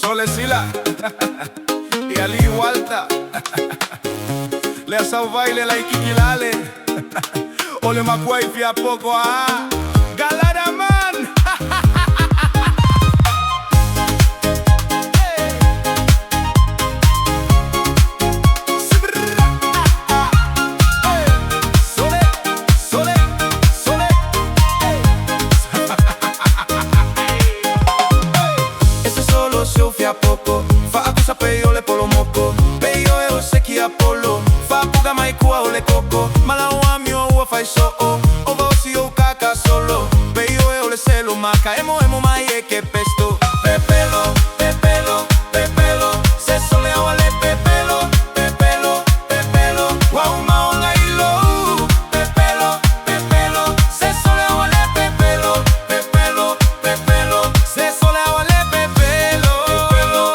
Sole sila ia li Walta le asauvai le laikiki lale o le makua i fiapoko a Galada man. Sole, sole, sole. Ese solo se ofia poco. Fa akusa pe ole polo moko. Pe yo e o seki Apollo. Fa puga mai kua ole koko. Mala o amio ua fai so o. Ova o si o kaka solo. Pe yo e ole selo maka. Emo emo mai e ke pesto. Pepelo, pepelo, pepelo. Se sole awale pepelo, pepelo, pepelo. Wa uma onga ilo. Pepelo, pepelo. Se sole awale pepelo, pepelo, pepelo. Se sole awale pepelo, pepelo,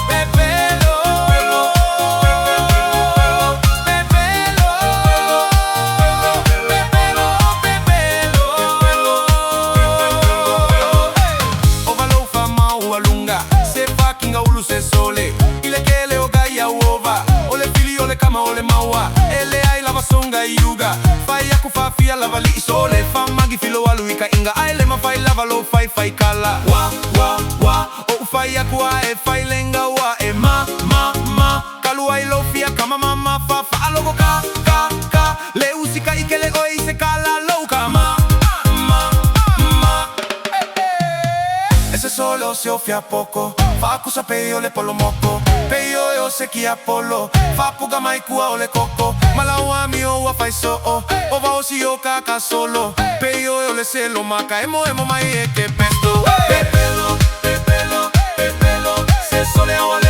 pepelo, pepelo, pepelo, pepelo, pepelo. Ovalofa maualunga se fakinga ulu se sole ilekele ogaya uova ole fili ole kama ole maua ele ai lava songa iuga fai aku fafia lava li sole fa magi filo alu ika inga ai le ma fai lava lo fai fai kala wa wa wa o fai aku a e fai lenga wa e ma ma ma kalu ai lo fia kama ma ma fa fa alogo ka ka ka le usika ikele oi se kala lo ka ma ma ma. Ese solo se ofia poco. Fa kusa pe ole polo moko. Pe yo e o seki Apollo. Fa puga mai kua ole koko. Malawa mi o wa fai so o. Ova o si o kaka solo. Pe yo e ole selo maka. Emo emo mai e ke pesto. Pepelo, pepelo, pepelo. Se sole awale.